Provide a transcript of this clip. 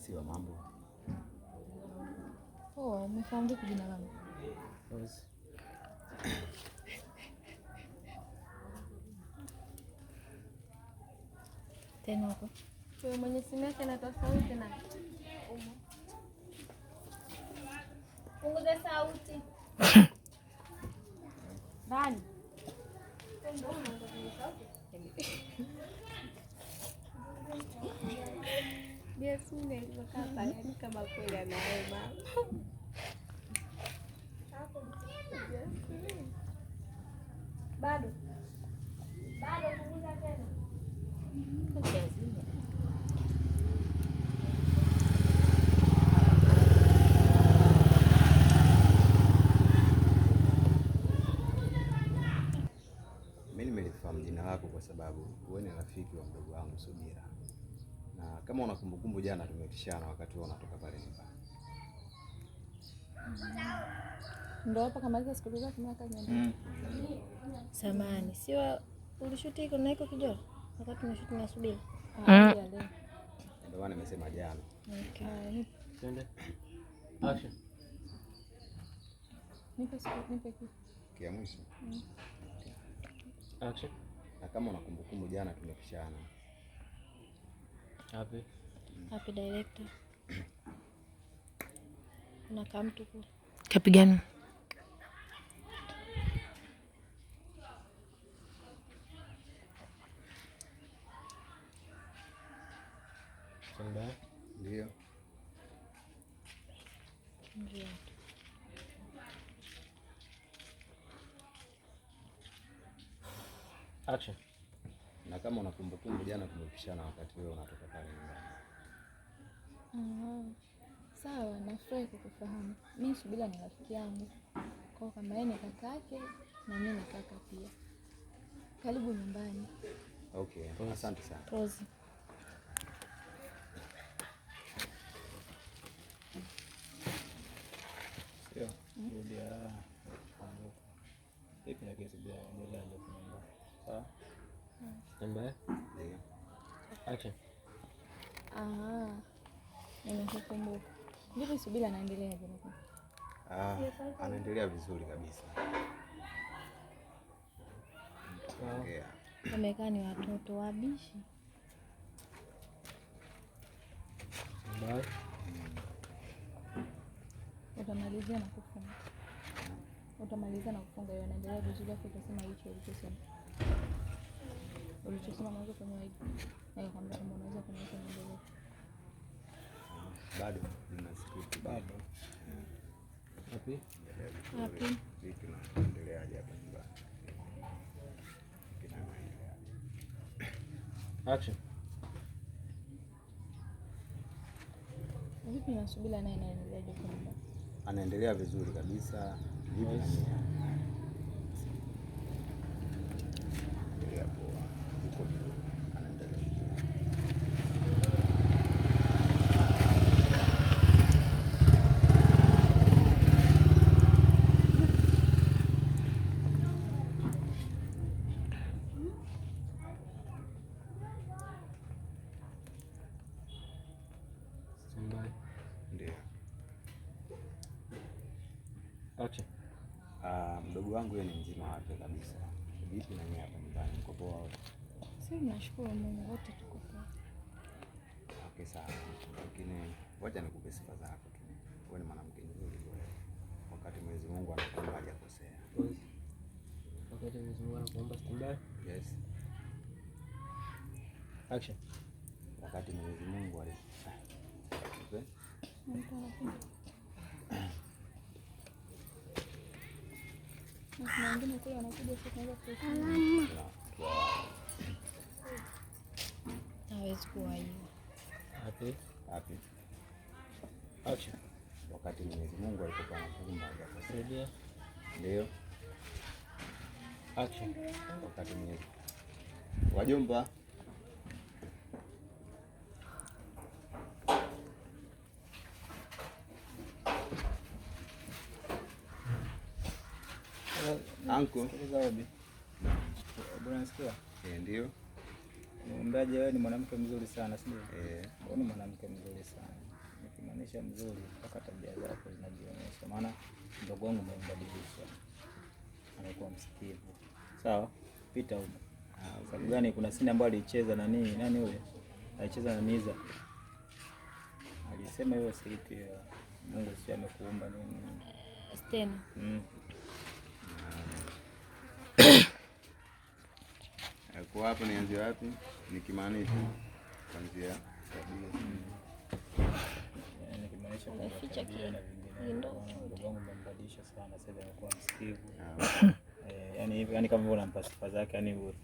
Siwa, mambo. Poa, umefahamu vipi jina langu? Pause. Tena huko. Huyo mwenye simu yake anatoa sauti na punguza sauti. Ndani. Jasmine alivyokaa pale yaani kama kweli anaema. Bado. Bado punguza tena. Mimi nimelifahamu jina lako kwa sababu wewe ni rafiki wa mdogo wangu Subira, na kama una kumbukumbu, jana tumepishana wakati wewe unatoka pale nyumbani. Ndio hapa kamaliza siku zake miaka nyingi. Samani, sio ulishuti iko na iko kijora wakati tunashuti na Subira. Mm. Ndio maana nimesema jana. Okay. Twende. Action. Nipe siku, nipe kitu. Kia mwisho. Action. Na kama una kumbukumbu, jana tumepishana. Happy. Happy director. Kuna kamtu kule. Kapigana. Stand by. Ndio. Ndio. Action. Na kama una kumbukumbu, jana tumepishana wakati wewe unatoka pale nyumbani. Ah, sawa, nafurahi kukufahamu. Mimi Subira ni rafiki yangu. Kwa kama yeye ni kakake na mimi ni kaka pia. Karibu nyumbani. Okay, asante sana. Pause. Sio, rudia kumbuka. Vipi na kesi bila endelea ndio kunyumba. Sawa? Stand by. Ndio. Action. Ah, nimekukumbuka. Vipi Subira anaendelea aje? Ah, anaendelea vizuri kabisa. Ongea. Wamekaa ni watoto wabishi. Stand by. Utamalizia na kufunga. Utamalizia na kufunga hiyo anaendelea vizuri afu utasema hicho ulichosema. Ulichosema mwanzo kwenye ID. Na nikwambia kwamba unaweza kuniweka niendelee. Bado nina script Bado. Happy. Endelea vizuri. Happy. Vipi na endeleaje hapa nyumbani? Vipi na naendeleaje? Action. Vipi na Subira naye anaendeleaje kwa nyumbani? Anaendelea vizuri kabisa. Vipi na nyie? Endelea poa. Yuko vizuri. Anaendelea vizuri. Stand by. Ndio. Action. Ah, mdogo wangu yeye ni mzima wa afya kabisa. Vipi na nyie hapa nyumbani? Mko poa wote? Sisi tunashukuru Mungu wote tuko poa. Okay, sawa. Lakini wacha nikupe sifa zako tu. Wewe ni mwanamke mzuri kweli. Wakati Mwenyezi Mungu anakuumba hajakosea. Pause. Wakati Mwenyezi Mungu anakuumba, stand by. Yes. Action. Wakati Mwenyezi Mungu ali Okay. Mtu anakuja. Na kuna wengine kule wanakuja sasa tunaweza kuishi. Hawezi kuwa hiyo. Happy. Happy. Action. Wakati Mwenyezi Mungu alipokuwa anakuumba hajakosea. Rudia. Ndio. Action. Wakati Mwenyezi wajomba Anko. Sikiliza Obi. Bwana nasikia? Eh, ndio. Mwimbaji wewe ni mwanamke mzuri sana, si ndio? Eh, Wewe ni mwanamke mzuri sana. Nikimaanisha mzuri mpaka tabia zako zinajionyesha, maana mdogo wangu umembadilisha, amekuwa msikivu. Sawa, pita huko. Sababu gani? Kuna sini ambayo alicheza nani nani yule alicheza na Niza, alisema hiyo siri ya Mungu si amekuumba nini. Stena. Kwa hapo nianzie wapi? Nikimaanisha kuanzia tabia. Yaani nikimaanisha kwamba Ameficha tabia na vinginevyo, kindoo mdogo wangu umembadilisha sana, sasa hivi amekuwa msikivu. Ah, Yaani hivi, yaani kama vile unampa sifa zake, yaani uwepo